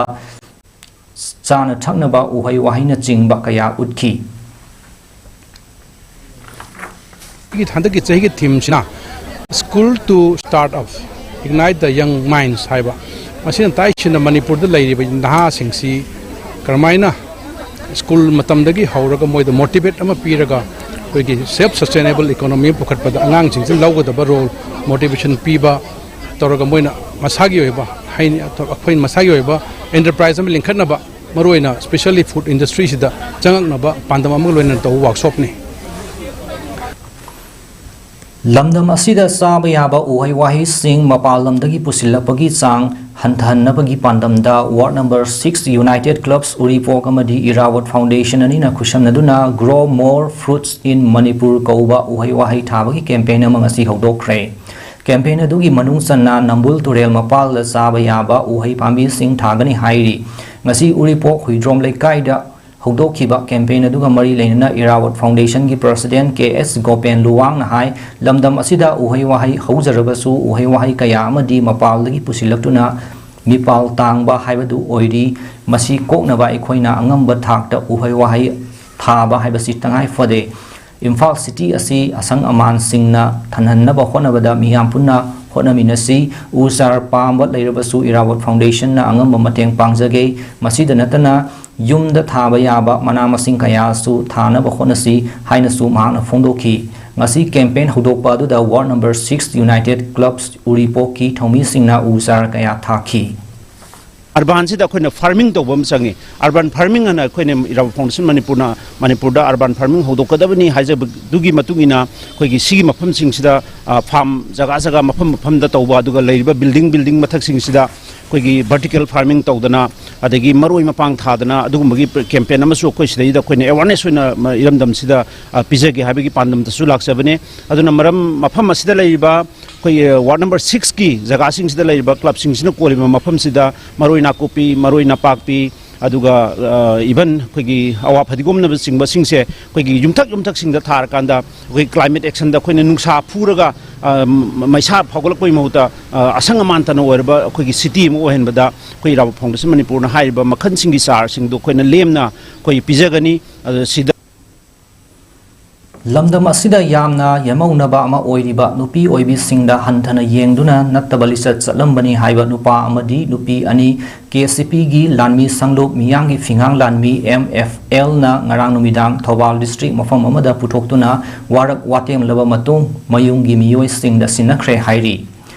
ꯆꯥꯅ ꯊꯛꯅꯕ, ꯎꯍꯩ ꯋꯥꯍꯩꯅꯆꯤꯡꯕ ꯀꯌꯥ ꯎꯠꯈꯤ꯫ ꯑꯩꯒꯤ ꯍꯟꯗꯛꯀꯤ ꯆꯍꯤꯒꯤ theme ꯁꯤꯅ School to Start Up, Ignite the Young Minds ꯍꯥꯏꯕ꯫ ꯃꯁꯤꯅ ꯇꯥꯛꯏꯁꯤꯅ ꯃꯅꯤꯄꯨꯔꯗ ꯂꯩꯔꯤꯕ ꯅꯍꯥꯁꯤꯡꯁꯤ ꯀꯔꯝꯍꯥꯏꯅ ꯁ꯭ꯀꯨꯜ ꯃꯇꯝꯗꯒꯤ ꯍꯧꯔꯒ ꯃꯣꯏꯗ ꯃꯣꯇꯤꯚꯦꯠ ꯑꯃ ꯄꯤꯔꯒ ꯑꯩꯈꯣꯏꯒꯤ ꯁꯦꯜꯐ ꯁꯁꯇꯦꯅꯦꯕꯜ ꯏꯀꯣꯅꯣꯃꯤ ꯑꯃ ꯄꯨꯈꯠꯄꯗ ꯑꯉꯥꯡꯁꯤꯡꯁꯤꯅ ꯂꯧꯒꯗꯕ ꯔꯣꯜ, ꯃꯣꯇꯤꯚꯦꯁꯟ ꯄꯤꯕ ꯇꯧꯔꯒ ꯃꯣꯏꯅ ꯃꯁꯥꯒꯤ ꯑꯣꯏꯕ ꯍꯥꯏꯅꯤ, ꯑꯩꯈꯣꯏ ꯃꯁꯥꯒꯤ ꯑꯣꯏꯕ ꯑꯦꯟꯇꯔꯄ꯭ꯔꯥꯏꯁ ꯑꯃ ꯂꯤꯡꯈꯠꯅꯕ, ꯃꯔꯨꯑꯣꯏꯅ ꯁ꯭ꯄꯦꯁꯦꯜꯂꯤ ꯐꯨꯗ ꯏꯟꯗꯁꯇ꯭ꯔꯤꯁꯤꯗ ꯆꯪꯉꯛꯅꯕ ꯄꯥꯟꯗꯝ ꯑꯃꯒ ꯂꯣꯏꯅꯅ ꯇꯧꯕ ꯋꯥꯔꯛꯁꯣꯞꯅꯤ꯫ ꯂꯝꯗꯝ ꯑꯁꯤꯗ ꯆꯥꯕ ꯌꯥꯕ ꯎꯍꯩ ꯋꯥꯍꯩꯁꯤꯡ ꯃꯄꯥꯟ ꯂꯝꯗꯒꯤ ꯄꯨꯁꯤꯜꯂꯛꯄꯒꯤ ꯆꯥꯡ ꯍꯟꯊꯍꯟꯅꯕꯒꯤ ꯄꯥꯟꯗꯝꯗ Ward number six United Clubs ꯎꯔꯤꯄꯣꯛ ꯑꯃꯗꯤ ꯏꯔꯥꯋꯠ Foundation ꯑꯅꯤꯅ ꯈꯨꯠꯁꯝꯅꯗꯨꯅ Grow More Fruits in Manipur ꯀꯧꯕ ꯎꯍꯩ ꯋꯥꯍꯩ ꯊꯥꯕꯒꯤ ꯀꯦꯝꯄꯦꯟ ꯑꯃ ꯉꯁꯤ ꯍꯧꯗꯣꯛꯈ꯭ꯔꯦ꯫ ꯀꯦꯝꯄꯦꯟ ꯑꯗꯨꯒꯤ ꯃꯅꯨꯡ ꯆꯟꯅ ꯅꯝꯕꯨꯜ ꯇꯨꯔꯦꯜ ꯃꯄꯥꯜꯗ ꯆꯥꯕ ꯌꯥꯕ ꯎꯍꯩ ꯄꯥꯝꯕꯤꯁꯤꯡ ꯊꯥꯒꯅꯤ ꯍꯥꯏꯔꯤ꯫ ꯉꯁꯤ ꯎꯔꯤꯄꯣꯛ ꯍꯨꯏꯗ꯭ꯔꯣꯝ ꯂꯩꯀꯥꯏꯗ ꯍꯧꯗꯣꯛꯈꯤꯕ ꯀꯦꯝꯄꯦꯟ ꯑꯗꯨꯒ ꯃꯔꯤ ꯂꯩꯅꯅ ꯏꯔꯥꯋꯠ Foundation ꯒꯤ President ꯀꯦ ꯑꯦꯁ ꯒꯣꯄꯦꯟ ꯂꯨꯋꯥꯡꯅ ꯍꯥꯏ, ꯂꯝꯗꯝ ꯑꯁꯤꯗ ꯎꯍꯩ ꯋꯥꯍꯩ ꯍꯧꯖꯔꯕꯁꯨ ꯎꯍꯩ ꯋꯥꯍꯩ ꯀꯌꯥ ꯑꯃꯗꯤ ꯃꯄꯥꯜꯗꯒꯤ ꯄꯨꯁꯤꯜꯂꯛꯇꯨꯅ ꯃꯤꯄꯥꯜ ꯇꯥꯡꯕ ꯍꯥꯏꯕꯗꯨ ꯑꯣꯏꯔꯤ꯫ ꯃꯁꯤ ꯀꯣꯛꯅꯕ ꯑꯩꯈꯣꯏꯅ ꯑꯉꯝꯕ ꯊꯥꯛꯇ ꯎꯍꯩ ꯋꯥꯍꯩ ꯊꯥꯕ ꯍꯥꯏꯕꯁꯤ ꯇꯉꯥꯏ ꯐꯗꯦ꯫ ꯏꯝꯐꯥꯜ ꯁꯤꯇꯤ ꯑꯁꯤ ꯑꯁꯪ ꯑꯃꯥꯟꯁꯤꯡꯅ ꯊꯟꯍꯟꯅꯕ ꯍꯣꯠꯅꯕꯗ ꯃꯤꯌꯥꯝ ꯄꯨꯟꯅ ꯍꯣꯠꯅꯃꯤꯟꯅꯁꯤ꯫ ꯎ ꯆꯥꯔ ꯄꯥꯝꯕ ꯂꯩꯔꯕꯁꯨ ꯏꯔꯥꯋꯠ Foundation ꯅ ꯑꯉꯝꯕ ꯃꯇꯦꯡ ꯄꯥꯡꯖꯒꯦ꯫ ꯃꯁꯤꯗ ꯅꯠꯇꯅ ꯌꯨꯝꯗ ꯊꯥꯕ ꯌꯥꯕ ꯃꯅꯥ ꯃꯁꯤꯡ ꯀꯌꯥꯁꯨ ꯊꯥꯅꯕ ꯍꯣꯠꯅꯁꯤ ꯍꯥꯏꯅꯁꯨ ꯃꯍꯥꯛꯅ ꯐꯣꯡꯗꯣꯛꯈꯤ꯫ ꯉꯁꯤ ꯀꯦꯝꯄꯦꯟ ꯍꯧꯗꯣꯛꯄ ꯑꯗꯨꯗ Ward number six United Clubs ꯎꯔꯤꯄꯣꯛꯀꯤ ꯊꯧꯃꯤꯁꯤꯡꯅ ꯎ ꯆꯥꯔ ꯀꯌꯥ ꯊꯥꯈꯤ꯫ ꯑꯔꯕꯥꯟꯁꯤꯗ ꯑꯩꯈꯣꯏꯅ ꯐꯥꯔꯃꯤꯡ ꯇꯧꯕ ꯑꯃ ꯆꯪꯉꯤ꯫ ꯑꯔꯕꯥꯟ ꯐꯥꯔꯃꯤꯡ ꯑꯅ ꯑꯩꯈꯣꯏꯅ ꯏꯔꯥꯕꯣꯠ ꯐꯥꯎꯟꯗꯦꯁꯟ ꯃꯅꯤꯄꯨꯔꯅ ꯃꯅꯤꯄꯨꯔꯗ ꯑꯔꯕꯥꯟ ꯐꯥꯔꯃꯤꯡ ꯍꯧꯗꯣꯛꯀꯗꯕꯅꯤ ꯍꯥꯏꯖꯕꯗꯨꯒꯤ ꯃꯇꯨꯡ ꯏꯟꯅ ꯑꯩꯈꯣꯏꯒꯤ ꯁꯤꯒꯤ ꯃꯐꯝꯁꯤꯡꯁꯤꯗ, ꯑ, ꯐꯥꯔꯝ ꯖꯒꯥ ꯖꯒꯥ ꯃꯐꯝ ꯃꯐꯝꯗ ꯇꯧꯕ, ꯑꯗꯨꯒ ꯂꯩꯔꯤꯕ ꯕꯤꯜꯗꯤꯡ ꯕꯤꯜꯗꯤꯡ ꯃꯊꯛꯁꯤꯡꯁꯤꯗ ꯑꯩꯈꯣꯏꯒꯤ ꯚꯔꯇꯤꯀꯦꯜ ꯐꯥꯔꯃꯤꯡ ꯇꯧꯗꯅ, ꯑꯗꯒꯤ ꯃꯔꯣꯏ ꯃꯄꯥꯡ ꯊꯥꯗꯅ, ꯑꯗꯨꯒꯨꯝꯕꯒꯤ ꯀꯦꯝꯄꯦꯟ ꯑꯃꯁꯨ ꯑꯩꯈꯣꯏ ꯁꯤꯗꯩꯗ ꯑꯩꯈꯣꯏꯅ ꯑꯦꯋꯥꯔꯅꯦꯁ ꯑꯣꯏꯅ ꯃ-, ꯏꯔꯝꯗꯝꯁꯤꯗ, ꯑ, ꯄꯤꯖꯒꯦ ꯍꯥꯏꯕꯒꯤ ꯄꯥꯟꯗꯝꯗꯁꯨ ꯂꯥꯛꯆꯕꯅꯦ꯫ ꯑꯗꯨꯅ ꯃꯔꯝ ꯃꯐꯝ ꯑꯁꯤꯗ ꯂꯩꯔꯤꯕ ꯑꯩꯈꯣꯏ, ꯑ, ꯋꯥꯔꯗ ꯅꯝꯕꯔ ꯁꯤꯛꯁꯀꯤ ꯖꯒꯥꯁꯤꯡꯁꯤꯗ ꯂꯩꯔꯤꯕ ꯀ꯭ꯂꯕꯁꯤꯡꯁꯤꯅ ꯀꯣꯜꯂꯤꯕ ꯃꯐꯝꯁꯤꯗ ꯃꯔꯣꯏ ꯅꯥꯀꯨꯞꯄꯤ, ꯃꯔꯣꯏ ꯅꯄꯥꯛꯄꯤ, ꯑꯗꯨꯒ, ꯑ, even ꯑꯩꯈꯣꯏꯒꯤ ꯑꯋꯥ ꯐꯗꯤꯒꯣꯝꯅꯆꯤꯡꯕꯁꯤꯡꯁꯦ ꯑꯩꯈꯣꯏꯒꯤ ꯌꯨꯝꯊꯛ ꯌꯨꯝꯊꯛꯁꯤꯡꯗ ꯊꯥꯔꯀꯥꯟꯗ ꯑꯩꯈꯣꯏ ꯀ꯭ꯂꯥꯏꯃꯦꯠ ꯑꯦꯛꯁꯟꯗ ꯑꯩꯈꯣꯏꯅ ꯅꯨꯡꯁꯥ ꯐꯨꯔꯒ, ꯑ, ꯃ-, ꯃꯩꯁꯥ ꯐꯥꯎꯒꯠꯂꯛꯄꯒꯤ ꯃꯍꯨꯠꯇ, ꯑ, ꯑꯁꯪ ꯑꯃꯥꯟꯇꯅ ꯑꯣꯏꯔꯕ ꯑꯩꯈꯣꯏꯒꯤ ꯁꯤꯇꯤ ꯑꯃ ꯑꯣꯏꯍꯟꯕꯗ ꯑꯩꯈꯣꯏ ꯏꯔꯥꯕꯣꯠ ꯐꯥꯎꯟꯗꯦꯁꯟ ꯃꯅꯤꯄꯨꯔꯅ ꯍꯥꯏꯔꯤꯕ ꯃꯈꯜꯁꯤꯡꯒꯤ ꯆꯥꯔꯁꯤꯡꯗꯣ ꯑꯩꯈꯣꯏꯅ ꯂꯦꯝꯅ ꯑꯩꯈꯣꯏ ꯄꯤꯖꯒꯅꯤ꯫ ꯑꯗꯨ ꯁꯤꯗ ꯂꯝꯗꯝ ꯑꯁꯤꯗ ꯌꯥꯝꯅ ꯌꯦꯃꯧꯅꯕ ꯑꯃ ꯑꯣꯏꯔꯤꯕ ꯅꯨꯄꯤ ꯑꯣꯏꯕꯤꯁꯤꯡꯗ ꯍꯟꯊꯅ ꯌꯦꯡꯗꯨꯅ ꯅꯠꯇꯕ ꯂꯤꯆꯠ ꯆꯠꯂꯝꯕꯅꯤ ꯍꯥꯏꯕ ꯅꯨꯄꯥ ꯑꯃꯗꯤ ꯅꯨꯄꯤ ꯑꯅꯤ ꯀꯦ ꯁꯤ ꯄꯤꯒꯤ ꯂꯥꯟꯃꯤ ꯁꯪꯂꯨꯞ ꯃꯤꯌꯥꯝꯒꯤ ꯐꯤꯉꯥꯡ ꯂꯥꯟꯃꯤ ꯑꯦꯝ ꯑꯦꯐ ꯑꯦꯜꯅ ꯉꯔꯥꯡ ꯅꯨꯃꯤꯗꯥꯡ ꯊꯧꯕꯥꯜ ꯗꯤꯁꯇ꯭ꯔꯤꯛ ꯃꯐꯝ ꯑꯃꯗ ꯄꯨꯊꯣꯛꯇꯨꯅ ꯋꯥꯔꯛ ꯋꯥꯇꯦꯝꯂꯕ ꯃꯇꯨꯡ ꯃꯌꯨꯝꯒꯤ ꯃꯤꯑꯣꯏꯁꯤꯡꯗ ꯁꯤꯟꯅꯈ꯭ꯔꯦ ꯍꯥꯏꯔꯤ꯫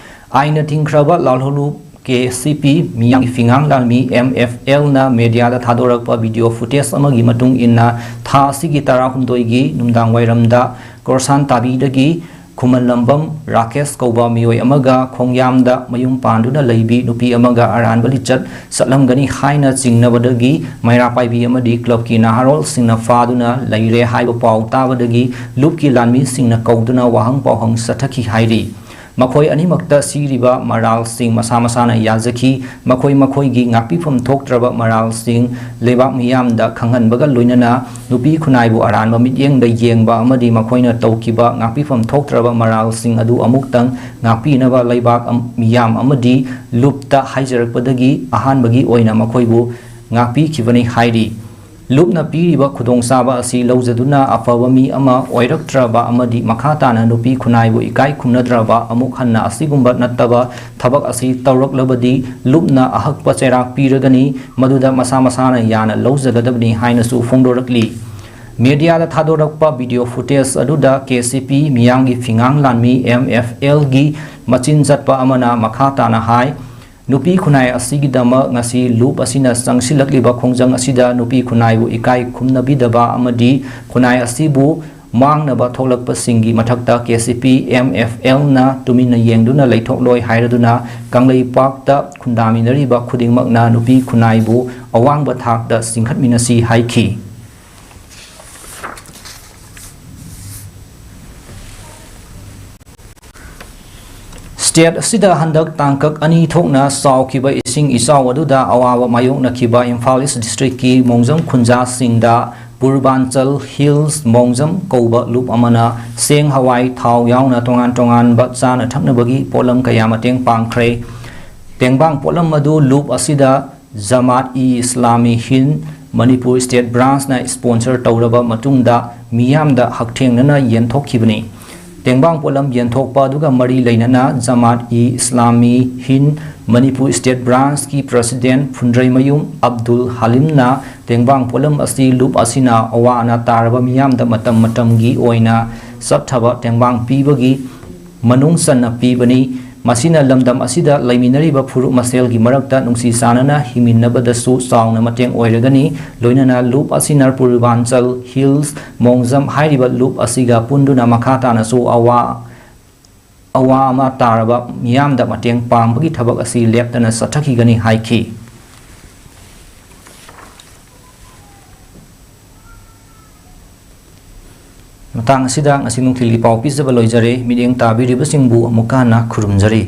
ꯑꯥꯏꯟꯅ ꯊꯤꯡꯈ꯭ꯔꯕ ꯂꯥꯜꯍꯧꯂꯨꯞ ꯀꯦ ꯁꯤ ꯄꯤ ꯃꯤꯌꯥꯝꯒꯤ ꯐꯤꯉꯥꯡ ꯂꯥꯟꯃꯤ ꯑꯦꯝ ꯑꯦꯐ ꯑꯦꯜꯅ ꯃꯦꯗꯤꯌꯥꯗ ꯊꯥꯗꯣꯔꯛꯄ ꯚꯤꯗꯤꯑꯣ ꯐꯨꯇꯦꯖ ꯑꯃꯒꯤ ꯃꯇꯨꯡ ꯏꯟꯅ ꯊꯥ ꯑꯁꯤꯒꯤ ꯇꯔꯥꯍꯨꯝꯗꯣꯏꯒꯤ ꯅꯨꯡꯗꯥꯡ ꯋꯥꯏꯔꯝꯗ ꯀꯣꯔꯁꯥꯟ ꯇꯥꯕꯤꯗꯒꯤ ꯈꯨꯃꯟ ꯂꯝꯕꯝ ꯔꯥꯀꯦꯁ ꯀꯧꯕ ꯃꯤꯑꯣꯏ ꯑꯃꯒ ꯈꯣꯡꯌꯥꯝꯗ ꯃꯌꯨꯝ ꯄꯥꯟꯗꯨꯅ ꯂꯩꯕꯤ ꯅꯨꯄꯤ ꯑꯃꯒ ꯑꯔꯥꯟꯕ ꯂꯤꯆꯠ ꯆꯠꯂꯝꯒꯅꯤ ꯍꯥꯏꯅ ꯆꯤꯡꯅꯕꯗꯒꯤ ꯃꯩꯔꯥ ꯄꯥꯏꯕꯤ ꯑꯃꯗꯤ ꯀ꯭ꯂꯕꯀꯤ ꯅꯍꯥꯔꯣꯜꯁꯤꯡꯅ ꯐꯥꯗꯨꯅ ꯂꯩꯔꯦ ꯍꯥꯏꯕ ꯄꯥꯎ ꯇꯥꯕꯗꯒꯤ ꯂꯨꯞꯀꯤ ꯂꯥꯟꯃꯤꯁꯤꯡꯅ ꯀꯧꯗꯨꯅ ꯋꯥꯍꯪ ꯄꯥꯎꯍꯪ ꯆꯠꯊꯈꯤ ꯍꯥꯏꯔꯤ꯫ ꯃꯈꯣꯏ ꯑꯅꯤꯃꯛꯇ ꯁꯤꯔꯤꯕ ꯃꯔꯥꯜꯁꯤꯡ ꯃꯁꯥ ꯃꯁꯥꯅ ꯌꯥꯖꯈꯤ꯫ ꯃꯈꯣꯏ ꯃꯈꯣꯏꯒꯤ ꯉꯥꯛꯄꯤꯐꯝ ꯊꯣꯛꯇ꯭ꯔꯕ ꯃꯔꯥꯜꯁꯤꯡ ꯂꯩꯕꯥꯛ ꯃꯤꯌꯥꯝꯗ ꯈꯪꯍꯟꯕꯒ ꯂꯣꯏꯅꯅ ꯅꯨꯄꯤ ꯈꯨꯟꯅꯥꯏꯕꯨ ꯑꯔꯥꯟꯕ ꯃꯤꯠꯌꯦꯡꯗ ꯌꯦꯡꯕ ꯑꯃꯗꯤ ꯃꯈꯣꯏꯅ ꯇꯧꯈꯤꯕ ꯉꯥꯛꯄꯤꯐꯝ ꯊꯣꯛꯇ꯭ꯔꯕ ꯃꯔꯥꯜꯁꯤꯡ ꯑꯗꯨ ꯑꯃꯨꯛꯇꯪ ꯉꯥꯛꯄꯤꯅꯕ ꯂꯩꯕꯥꯛ ꯑꯝ-, ꯃꯤꯌꯥꯝ ꯑꯃꯗꯤ ꯂꯨꯞꯇ ꯍꯥꯏꯖꯔꯛꯄꯗꯒꯤ ꯑꯍꯥꯟꯕꯒꯤ ꯑꯣꯏꯅ ꯃꯈꯣꯏꯕꯨ ꯉꯥꯛꯄꯤꯈꯤꯕꯅꯤ ꯍꯥꯏꯔꯤ꯫ ꯂꯨꯞꯅ ꯄꯤꯔꯤꯕ ꯈꯨꯗꯣꯡꯆꯥꯕ ꯑꯁꯤ ꯂꯧꯖꯗꯨꯅ ꯑꯐꯕ ꯃꯤ ꯑꯃ ꯑꯣꯏꯔꯛꯇ꯭ꯔꯕ ꯑꯃꯗꯤ ꯃꯈꯥ ꯇꯥꯅ ꯅꯨꯄꯤ ꯈꯨꯟꯅꯥꯏꯕꯨ ꯏꯀꯥꯏ ꯈꯨꯝꯅꯗ꯭ꯔꯕ ꯑꯃꯨꯛ ꯍꯟꯅ ꯑꯁꯤꯒꯨꯝꯕ ꯅꯠꯇꯕ ꯊꯕꯛ ꯑꯁꯤ ꯇꯧꯔꯛꯂꯕꯗꯤ ꯂꯨꯞꯅ ꯑꯍꯛꯄ ꯆꯩꯔꯥꯛ ꯄꯤꯔꯒꯅꯤ, ꯃꯗꯨꯗ ꯃꯁꯥ ꯃꯁꯥꯅ ꯌꯥꯅ ꯂꯧꯖꯒꯗꯕꯅꯤ ꯍꯥꯏꯅꯁꯨ ꯐꯣꯡꯗꯣꯔꯛꯂꯤ꯫ ꯃꯦꯗꯤꯌꯥꯗ ꯊꯥꯗꯣꯔꯛꯄ ꯚꯤꯗꯤꯑꯣ ꯐꯨꯇꯦꯖ ꯑꯗꯨꯗ ꯀꯦ ꯁꯤ ꯄꯤ ꯃꯤꯌꯥꯝꯒꯤ ꯐꯤꯉꯥꯡ ꯂꯥꯟꯃꯤ ꯑꯦꯝ ꯑꯦꯐ ꯑꯦꯜꯒꯤ ꯃꯆꯤꯟ ꯆꯠꯄ ꯑꯃꯅ ꯃꯈꯥ ꯇꯥꯅ ꯍꯥꯏ, ꯅꯨꯄꯤ ꯈꯨꯟꯅꯥꯏ ꯑꯁꯤꯒꯤꯗꯃꯛ ꯉꯁꯤ ꯂꯨꯞ ꯑꯁꯤꯅ ꯆꯪꯁꯤꯜꯂꯛꯂꯤꯕ ꯈꯣꯡꯖꯪ ꯑꯁꯤꯗ ꯅꯨꯄꯤ ꯈꯨꯟꯅꯥꯏꯕꯨ ꯏꯀꯥꯏ ꯈꯨꯝꯅꯕꯤꯗꯕ ꯑꯃꯗꯤ ꯈꯨꯟꯅꯥꯏ ꯑꯁꯤꯕꯨ ꯃꯥꯡꯅꯕ ꯊꯣꯛꯂꯛꯄꯁꯤꯡꯒꯤ ꯃꯊꯛꯇ K C P M F ꯑꯦꯜꯅ ꯇꯨꯃꯤꯟꯅ ꯌꯦꯡꯗꯨꯅ ꯂꯩꯊꯣꯛꯂꯣꯏ ꯍꯥꯏꯔꯗꯨꯅ ꯀꯪꯂꯩꯄꯥꯛꯇ ꯈꯨꯟꯗꯥꯃꯤꯟꯅꯔꯤꯕ ꯈꯨꯗꯤꯡꯃꯛꯅ ꯅꯨꯄꯤ ꯈꯨꯟꯅꯥꯏꯕꯨ ꯑꯋꯥꯡꯕ ꯊꯥꯛꯇ ꯆꯤꯡꯈꯠꯃꯤꯟꯅꯁꯤ ꯍꯥꯏꯈꯤ꯫ ꯁ꯭ꯇꯦꯠ ꯑꯁꯤꯗ ꯍꯟꯗꯛ ꯇꯥꯡꯀꯛ ꯑꯅꯤ ꯊꯣꯛꯅ ꯆꯥꯎꯈꯤꯕ ꯏꯁꯤꯡ ꯏꯆꯥꯎ ꯑꯗꯨꯗ ꯑꯋꯥꯕ ꯃꯥꯌꯣꯛꯅꯈꯤꯕ ꯏꯝꯐꯥꯜ ꯏꯁ ꯗꯤꯁꯇ꯭ꯔꯤꯛꯀꯤ ꯃꯣꯡꯖꯝ ꯈꯨꯟꯖꯥꯁꯤꯡꯗ ꯄꯨꯔꯕꯥꯟꯆꯜ ꯍꯤꯜꯁ ꯃꯣꯡꯖꯝ ꯀꯧꯕ ꯂꯨꯞ ꯑꯃꯅ ꯆꯦꯡ, ꯍꯋꯥꯏ, ꯊꯥꯎ ꯌꯥꯎꯅ ꯇꯣꯉꯥꯟ ꯇꯣꯉꯥꯟꯕ ꯆꯥꯅ ꯊꯛꯅꯕꯒꯤ ꯄꯣꯠꯂꯝ ꯀꯌꯥ ꯃꯇꯦꯡ ꯄꯥꯡꯈ꯭ꯔꯦ꯫ ꯇꯦꯡꯕꯥꯡ ꯄꯣꯠꯂꯝ ꯑꯗꯨ ꯂꯨꯞ ꯑꯁꯤꯗ ꯖꯃꯥꯠ ꯏ ꯏꯁꯂꯥꯃꯤ ꯍꯤꯟ ꯃꯅꯤꯄꯨꯔ ꯁ꯭ꯇꯦꯠ ꯕ꯭ꯔꯥꯟꯁꯅ ꯁ꯭ꯄꯣꯟꯁꯔ ꯇꯧꯔꯕ ꯃꯇꯨꯡꯗ ꯃꯤꯌꯥꯝꯗ ꯍꯛꯊꯦꯡꯅꯅ ꯌꯦꯟꯊꯣꯛꯈꯤꯕꯅꯤ꯫ ꯇꯦꯡꯕꯥꯡ ꯄꯣꯠꯂꯝ ꯌꯦꯟꯊꯣꯛꯄ ꯑꯗꯨꯒ ꯃꯔꯤ ꯂꯩꯅꯅ ꯖꯃꯥꯠ ꯏ ꯏꯁꯂꯥꯃꯤ ꯍꯤꯟ ꯃꯅꯤꯄꯨꯔ ꯁ꯭ꯇꯦꯠ ꯕ꯭ꯔꯥꯟꯁꯀꯤ ꯄ꯭ꯔꯁꯤꯗꯦꯟ ꯐꯨꯟꯗ꯭ꯔꯩꯃꯌꯨꯝ ꯑꯕꯗꯨꯜ ꯍꯥꯂꯤꯝꯅ ꯇꯦꯡꯕꯥꯡ ꯄꯣꯠꯂꯝ ꯑꯁꯤ ꯂꯨꯞ ꯑꯁꯤꯅ ꯑꯋꯥ ꯑꯅꯥ ꯇꯥꯔꯕ ꯃꯤꯌꯥꯝꯗ ꯃꯇꯝ ꯃꯇꯝꯒꯤ ꯑꯣꯏꯅ ꯆꯠꯊꯕ ꯇꯦꯡꯕꯥꯡ ꯄꯤꯕꯒꯤ ꯃꯅꯨꯡ ꯆꯟꯅ ꯄꯤꯕꯅꯤ꯫ ꯃꯁꯤꯅ ꯂꯝꯗꯝ ꯑꯁꯤꯗ ꯂꯩꯃꯤꯟꯅꯔꯤꯕ ꯐꯨꯔꯨꯞ ꯃꯁꯦꯜꯒꯤ ꯃꯔꯛꯇ ꯅꯨꯡꯁꯤ ꯆꯥꯟꯅꯅ ꯍꯤꯡꯃꯤꯟꯅꯕꯗꯁꯨ ꯆꯥꯎꯅ ꯃꯇꯦꯡ ꯑꯣꯏꯔꯒꯅꯤ꯫ ꯂꯣꯏꯅꯅ ꯂꯨꯞ ꯑꯁꯤꯅ ꯄꯨꯔꯕꯥꯟꯆꯜ ꯍꯤꯜꯁ ꯃꯣꯡꯖꯝ ꯍꯥꯏꯔꯤꯕ ꯂꯨꯞ ꯑꯁꯤꯒ ꯄꯨꯟꯗꯨꯅ ꯃꯈꯥ ꯇꯥꯅꯁꯨ ꯑꯋꯥ ꯑꯋꯥ ꯑꯃ ꯇꯥꯔꯕ ꯃꯤꯌꯥꯝꯗ ꯃꯇꯦꯡ ꯄꯥꯡꯕꯒꯤ ꯊꯕꯛ ꯑꯁꯤ ꯂꯦꯞꯇꯅ ꯆꯠꯊꯈꯤꯒꯅꯤ ꯍꯥꯏꯈꯤ꯫ ꯃꯇꯥꯡ ꯑꯁꯤꯗ ꯉꯁꯤ ꯅꯨꯡꯊꯤꯜꯒꯤ ꯄꯥꯎ ꯄꯤꯖꯕ ꯂꯣꯏꯖꯔꯦ꯫ ꯃꯤꯠꯌꯦꯡ ꯇꯥꯕꯤꯔꯤꯕꯁꯤꯡꯕꯨ ꯑꯃꯨꯛꯀ ꯍꯟꯅ ꯈꯨꯔꯨꯝꯖꯔꯤ꯫